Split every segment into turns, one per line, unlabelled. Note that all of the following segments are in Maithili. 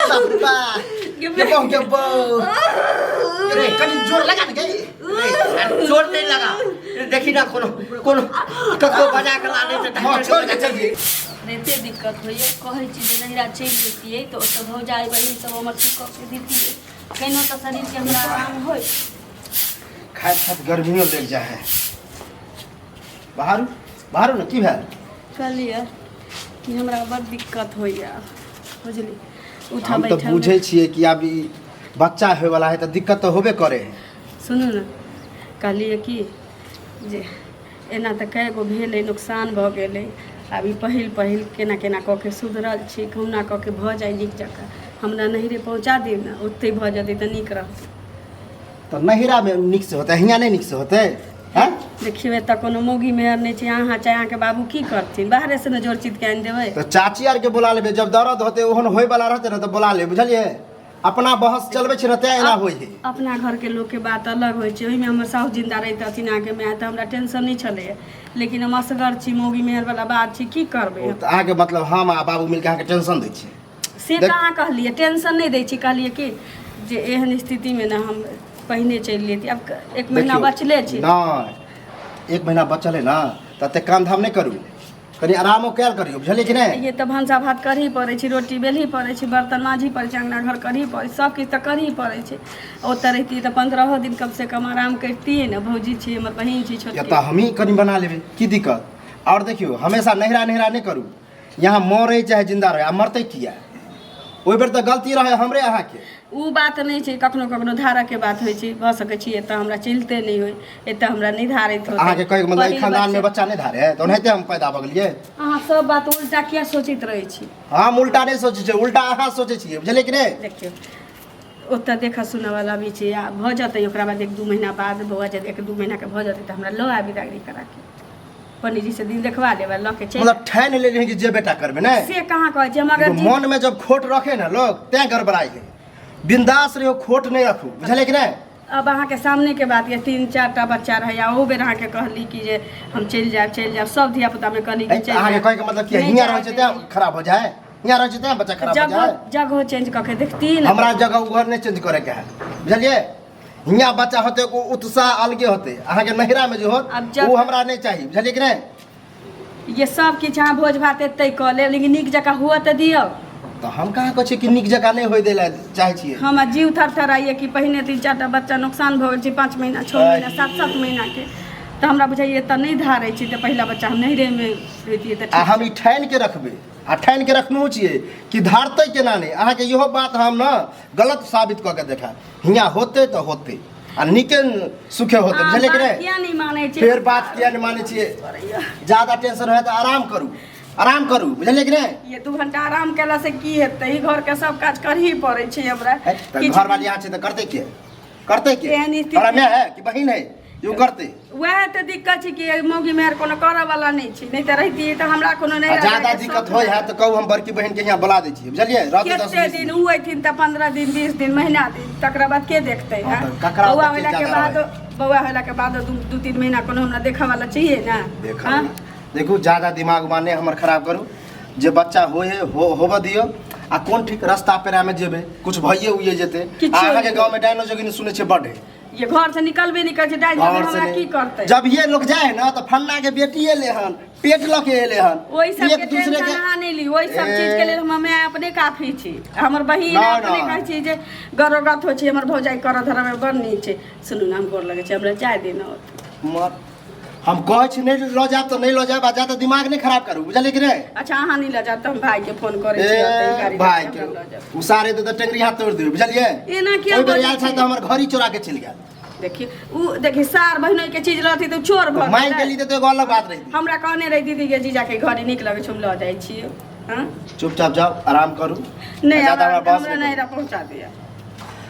बाप रे बा गे बहु गे बहु रे कनी जोर लगा ने गई
अरे चोट नहीं लगा देखी ना कोनो कोनो ककरो बजा के लाने से
हां छोड़ के चल जी
एते दिक्कत होइए कहै छी जे नैहरा चलि जैतियै तऽ ओतऽ भौजाइ बहिन सब हमर ठीक कऽ के दितियै केनो तऽ शरीरके हमरा आराम होइ।
खाइत खाइत गर्मियो लग जाइ है। बाहर बाहर ने की भेल?
कहलियै कि हमरा बड़ दिक्कत होइए बुझली, उठा
हम तऽ
बैठा
बुझै छियै कि आब ई बच्चा होयवला है तऽ दिक्कत तऽ होबे करे है।
सुनू ने, कहलियै कि जे एना तऽ कए गो भेलै, नुकसान भऽ गेलै, आब ई पहिल पहिल केना केना कऽ के सुधरल छी, कहुना कऽ के भऽ जाइ नीक जकाँ। हमरा नैहरे पहुँचा दियौ ने, ओतहि भऽ जेतै तऽ नीक रहतै।
तऽ नैहरामे नीकसँ होतै, हियाँ नहि नीकसँ होतै? हैं?
देखियौ, एतऽ कोनो मौगी मेहर नहि छै। अहाँ चाहे अहाँके बाबू की करथिन? बाहरेसँ ने जोर चित के आनि देबै।
तऽ चाची आरके बोला लेबै, जब दर्द होतै ओहन होयवला रहतै ने तऽ बोला लेबै, बुझलियै? अपना बहस चलबै छै ने तेँ एना होइ है।
अपना घरके लोकके बात अलग होइ छै। ओहिमे हमर साउस जिन्दा रहितथिन, अहाँके माय, तऽ हमरा टेंशन नहि छलैए, लेकिन हम असगर छी, मौगी मेहरवला बात छै, की करबै?
ओ तऽ अहाँके मतलब हम आ बाबू मिलके अहाँके टेंशन दै छियै?
से कहाँ कहलियै, टेंशन नहि दै छी। कहलियै कि जे एहन स्थितिमे ने हम पहिने चलि लेती। आब एक महीना
देखियौ,
बचले छै।
नहि, एक महीना बचल है ने तऽ एतेक काम धाम नहि करू, कनि आरामो कयल करियौ, बुझलियै कि नहि?
ये तऽ भनसा भात करही पड़ै छै, रोटी बेलही पड़ै छै, बर्तन माँजही पड़ै छै, अङ्गना घर करही पड़ै छै, सब किछु तऽ करही पड़ै छै। ओतऽ रहितियै तऽ 15 दिन कमसँ कम आराम करितियै ने। भौजी छी, हमर बहिन छी छोटकी।
एतऽ हमही कनि बना लेबै, की दिक्कत? आओर देखियौ, हमेशा नहिरा नहिरा नहि करू। यहाँ मरै चाहे जिंदा रहै, आ मरतै किया? ओहि बेर तऽ गलती रहै हमरे अहाँके।
ओ बात नहि छै, कखनो कखनो धारकके बात होइ छै। भऽ सकै छी एतऽ हमरा चलिते नहि होइ, एतऽ हमरा नहि धारैत होतै।
अहाँके कहैके मतलब एहि
पहिल
खानदानमे
बच्चा
बच्चा नहि धारे तऽ ओनाहिते हम पैदा भऽ गेलियै?
अहाँ सब बात उल्टा किया सोचैत रहै छी?
हम उल्टा नहि सोचै छियै, उल्टा अहाँ सोचै छियै, बुझलियै कि नहि?
देखियौ, ओतऽ देखऽ सुनऽवला भी छै। आ भऽ जेतै ओकरा बाद 1-2 महीना बाद बौआ जब 1-2 महीनाके भऽ जेतै तऽ हमरा लऽ आबी दागरी करा के, पंडीजी से दिन देखवा लेब आ लऽ के चलि।
मतलब ठानि लेलियै कि जे बेटा करबै ने?
से कहाँ कहै छी हम? अगर
देखियौ, मन में जब खोट रखे ना लोग तैं गड़बड़ाई है। बिंदास रहियो, खोट नहीं रखू, बुझलियै कि नहीं?
अब अहाँके सामने के बात यऽ, 3-4 टा बच्चा रहै आ ओहू बेर अहाँके कहली कि जे हम चलि जायब, चलि जायब, सब धियापुतामे कहली कि चलि
अहाँके
जायब।
कहैके मतलब कि
नहि
हियाँ रहै
जाय
छै तैं खराब हो जाए, हियाँ रहै छै तैं बच्चा खराब हो
जगह
जाए?
जगह चेंज कऽ के देखती ने।
हमरा जगह उ घर नहि चेंज करैके है, बुझलियै? हियाँ बच्चा होते ओ उत्साह अलगे होते, अहाँके नहिरामे जे होत
आब जब
ओ हमरा नहि चाही, बुझलियै कि नहि?
ये सब किछु अहाँ भोज भात एतै कऽ लेब, लेकिन नीक जकाँ हुअ तऽ दियौ।
तऽ हम कहाँ कहै छियै कि नीक जकाँ नहि होइ दै लए चाहै छियै?
हमरा जीव थर थराइए कि पहिने 3-4 टा बच्चा नुकसान भऽ गेल छै, 5 महीना, 6 महीना, 7-7 महीनाके, तऽ हमरा बुझाइए एतऽ नहि धारै छी तऽ पहिला बच्चा हम नहिरेमे रहितियै तऽ
आ
ठीक।
हम ई ठानि के रखबै आ ठानि के रखनहु छियै कि धारतै केना नहि। अहाँके इहो बात हम ने गलत साबित कऽ के देखायब। हियाँ होतै तऽ होतै आ नीके सुखे होतै,
अहाँ
बुझलियै कि
बात
नहि?
किया नहि मानै छी?
फेर बात किया नहि मानै छियै? ज्यादा टेंशन होय तऽ आराम करू, आराम करू, बुझलियै कि नहि?
ये 2 घंटा आराम केला से की हेतै? ई घर के सब काज करही पड़ै छै हमरा।
है, तऽ
किछु
घरवाली अहाँ छै तऽ करतै के? करतै के?
एहन स्थिति
हमरा माय है कि बहिन है जे ओ करतै?
वएह तऽ दिक्कत छै कि मौगी मेहर कोनो करऽ वाला नहि छै, नहि तऽ रहितियै तऽ हमरा कोनो नहि
आ ज्यादा दिक्कत होइ है तऽ कहू, हम बड़की बहिन के यहाँ बोला दै छियै, बुझलियै? रहतै 10
कते
20
दिन
दिन।
उ अयथिन तऽ 15 दिन, 20 दिन, महीना दिन, तकरा बाद के देखतै?
हँ,
हँ?
तऽ ककरा
बौआ
ओतऽ के
होला के
ज्यादा
बाद
रहै?
बौआ होला के बाद 2-3 महीना कोनो हमरा देखऽ वाला चाहिए ने?
देखऽ
हँ?
देखू, ज्यादा दिमाग माने हमर खराब करू। जे बच्चा होइ है हो होबऽ दियौ, आ कोन ठीक रास्ता पेरामे जेबै, कुछ भइए उइए जेतै।
किछो
आ अहाँके
नहि।
गाँवमे डाइनो जोगिनी सुनै छियै बड्ड है।
ये घर से निकलबे नहीं करै छै, डाइन
घर
जोगिन
से
हमरा
नहि।
की करतै?
जब ये लोग जाए है ना तो फन्ना के बेटी एले हन, पेट लऽ के एले हन।
ओहि सब के
एक दूसरे
टेंशन
के
अहाँ नहि ली। ओहि सब
ए।
चीज के लेल हम अपने काफी छी, हमर बहिन
ना,
अपने
ना।
कहै छी जे गरोगत होइ छै। हमर भौजाइ करऽ धरऽ मे बड़ नीक छै। सुनू ने, हम गोर लगै छै, हमरा जाय दिना ओतऽ।
मत, हम कहै छी नहि लऽ जायब तऽ नहि लऽ जायब, आ जादा दिमाग नहि खराब करू, बुझलियै कि नहि?
अच्छा, अहाँ नहि लऽ जायब तऽ हम भाई के फोन करै
ए
छी, ओतै गाड़ी लऽ
भाई
के
के
हमरा लऽ जायब।
उसारे दे तऽ टेंगरी हाथ तोड़ि देबै, बुझलियै?
एना किया
ओहि बेर
बजै
आयल छल
छी?
तऽ हमर घड़ी चोरा के चलि गेल।
देखियौ, उ देखी सार बहिनोई के चीज रहती तऽ चोर भऽ
मांगि के
गेलै।
ली तऽ एगो अलग बात रही।
हमरा कहने रही दीदी के जीजा के घड़ी नीक लगै छै, हम लऽ जाइ छियै। हँ?
चुपचाप जाउ, आराम करू।
नहि,
आ जादा
हमरा
हमरा बहस
हमरा
नहि
नैहरा पहुँचा दिअ।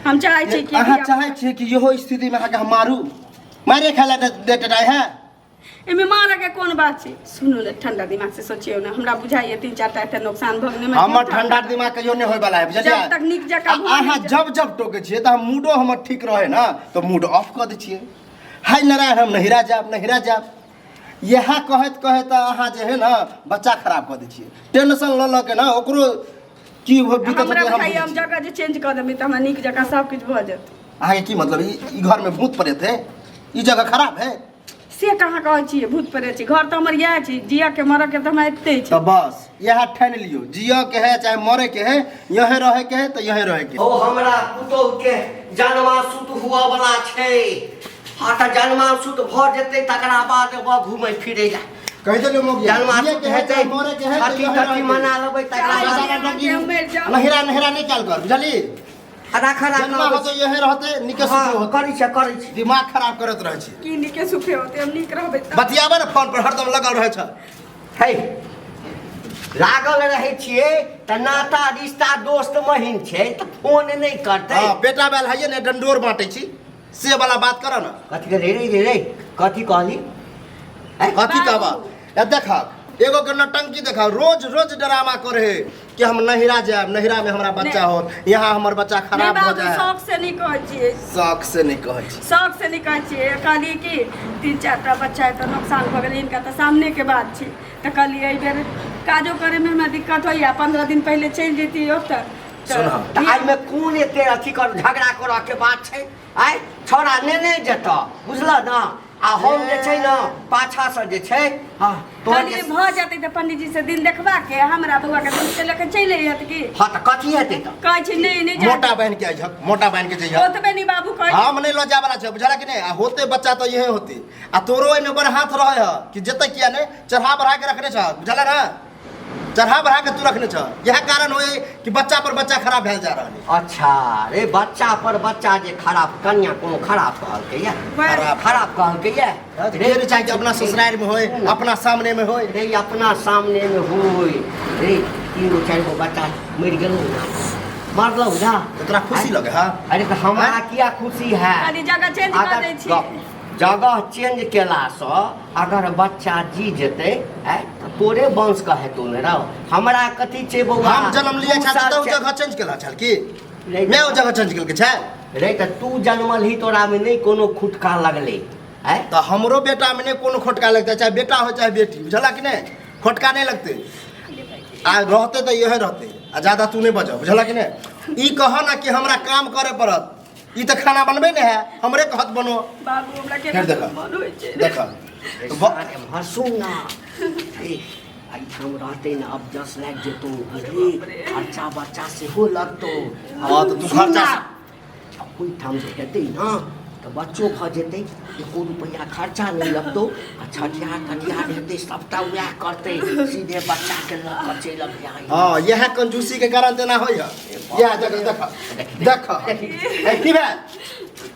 हम चाहै छी कि
अहाँ चाहै छियै कि इहो स्थितिमे अहाँके हम मारू? मारे खाय लए देट रहे है।
एहिमे मारऽ के कोन बात छै? सुनू ने, ठंडा दिमाग से सोचियौ ने, हमरा बुझाइए 3-4 टा एते नुकसान भऽ गेलै।
हमर ठंडा दिमाग कहियो नहि होय वाला है, बुझलियै?
जब तक नीक जकाँ
आ
भऽ
अहाँ
नहि
जब जब टोकै छियै तऽ हम मूडो हमर ठीक रहे ना तऽ मूड ऑफ कऽ दै छियै। हाय नारायण, हम नहिरा जायब, नहिरा जायब, इएह कहैत कहैत अहाँ जे है ना बच्चा खराब कऽ दै छियै। टेंशन लऽ लऽ के ना ओकरो की हो बीतत
हमरा
होतै हम
बुझाइए हम
बुझै छी।
जगह जे चेंज कऽ देबै तऽ हमरा नीक जकाँ सब किछु भऽ जेतै।
अहाँके की मतलब ई ई घर में भूत प्रेत है, ई जगह खराब है?
से कहाँ कहै छियै भूत प्रेत छै, घर तऽ हमर इएह छै, जियऽ के मरऽ के तऽ हमरा एते छै।
तो बस यह ठान लियो, जियऽ के है चाहे मरे के है, यहे रहे के है तो यहे रहे के है।
ओ हमरा पुतोह के जन्मा सुत हुआ वाला छै। हाँ तऽ जन्मा सुत भऽ जेतै तकरा बाद वह घूमै फिरै ला।
कहि देलियो मोगिया,
जन्मा
जिये
सुत
के है
हेतै
चाहे मरे के है तो
छठी
यहे
तठी
रहे के है।
मना लेबै तकरा
चाहे
बाद।
अहाँके हम मरि जाउ।
नहिरा नहिरा नहीं काल कर, बुझली?
राख राख
जन्मा होतो यहे रहते निके सुखे
हाँ,
होते।
करै छै करै छै।
दिमाग खराब करत रहै छी।
की निके सुखे होते, हम नीक रहबै तऽ।
बतियाबे ने फोन पर हरदम लगल रहै छ।
हे लागल रहै छियै तऽ नाता रिश्ता दोस्त महीन छै तऽ फोन नहि करतै।
हाँ बेटा बैल है ने डंडोर बांटे छी से वाला बात कर ना।
कथी रे रे रे रे कथी कहली?
कथी कहबा? ए देखा एगो के नौटंकी देखा, रोज रोज ड्रामा करे है कि हम नहिरा जायब, नहिरा में हमरा बच्चा होत, यहाँ हमर बच्चा खराब हो जाए।
शौक से नहीं कहै छियै।
शौक से नहीं कहै छियै।
शौक से नहीं कहै छियै। कहलियै कि 3-4 टा बच्चा है तऽ नुकसान भऽ गेलै, हिनका तऽ सामने के बात छै। तऽ कहलियै एहि बेर काजो करैमे हमरा दिक्कत होइए, 15 दिन पहिले चलि जैतियै ओतऽ।
तऽ एहिमे कोन एते अथी कर झगड़ा करऽ के बात छै? आइ छौड़ा नेने जेतऽ बुझलऽ ना, आ हम जे छै ने पाछा से जे छै हाँ
कहलियै भऽ जेतै तऽ पंडीजी से दिन देखबा के हमरा बौआ के दूध के लऽ के चलि अइहत की।
हाँ तऽ कथी हेतै तऽ?
कहै छै नहि नहि
मोटा बहन के अइहक, मोटा बहन के जइहक।
ओतबे नहीं बाबू कहै
हम नहीं लऽ जाय वाला छै, बुझला कि नहीं? आ होते बच्चा तऽ इहे होते, आ तोरो एहिमे बड़ हाथ रहे है कि जेतै किया नहीं, चढ़ा बढ़ा के रखने छ, बुझला ना? चढ़ा बढ़ा के तू रखने छ, यह कारण होए कि बच्चा पर बच्चा खराब भेल जा रहल है।
अच्छा रे बच्चा पर बच्चा जे खराब, कन्या कोनो खराब कहलकै या?
खराब।
खराब कहलकै या?
रे रे चाहे कि अपना ससुराल में होए, अपना सामने में होए।
रे अपना सामने में होए। रे 3 गो 4 गो बच्चा मरि गेलौ ना, मरलौ ना,
तो तोरा खुशी लगे हा?
अरे तऽ हमरा किया खुशी है?
खाली जगह चेंज कर दै छी।
जगह चेंज केलासँ अगर बच्चा जी जेतै तऽ तोरे वंश के हेतौ ने रौ। हमरा कथी छै बौआ?
हम जन्म लिए
तू
छल तऽ ओ
सच-
जगह चेंज केला छल की?
नहीं।
मैं ओ जगह चेंज केलकै छै?
रे तऽ तू जन्मल ही तोरा में नहीं कोनो खुटका लगलै।
तऽ हमरो बेटा में नहीं कोनो खोटका लगतै, चाहे बेटा हो चाहे बेटी, बुझला कि नहीं? खोटका नहीं लगतै। आ रहते तऽ इहे रहते, आ ज्यादा तू नहीं बजह, बुझला कि नहीं? ई कह ना कि हमरा काम करे पड़त, ई तऽ खाना बनबै नहीं है, हमरे कहत बनो।
बाबू हमरा के
फेर देखा।
मन होइ छै।
देखा।
एम्हर सुन ना, ए, एहिठाम रहतै ने अब जस लागि जेतौ, बुझली? खर्चा बर्चा सेहो लगतौ।
हाँ, तऽ तू
सुन
खर्चा
ना, ओहिठाम जे हेतै ने तऽ बच्चो भऽ जेतै, एको रुपैआ खर्चा नहि लगतौ, आ छठिहार तठिहार हेतै सबटा वएह करतै, सीधे बच्चाके लऽ कऽ चलि अबिहे।
हाँ, इएह कंजूसी के कारण तेना होइए। इएह देख, देख, देख। ए, की भेल?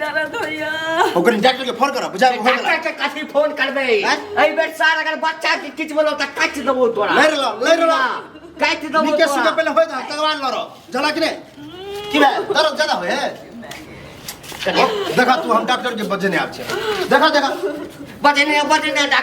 दर्द होइए।
ओकरे डॉक्टर के फोन करब, बुझा हो गेल।
डॉक्टर के कथी फोन करबै?
आँय?
एहि बेर सार अगर बच्चा के किछु बोलो तऽ काटि देबौ तोरा।
लड़ि लऽ, लड़ि लऽ।
काटि देबौ
निके
तोरा।
सुखे पहिले हो जा, तकर बाद लड़ो। झला कि नहि? की भेल? दर्द ज्यादा होय है? देखा तू, हम डॉक्टर के बजेने आब छै। देखा, देखा।
बजेने, बजेने डॉक्टर।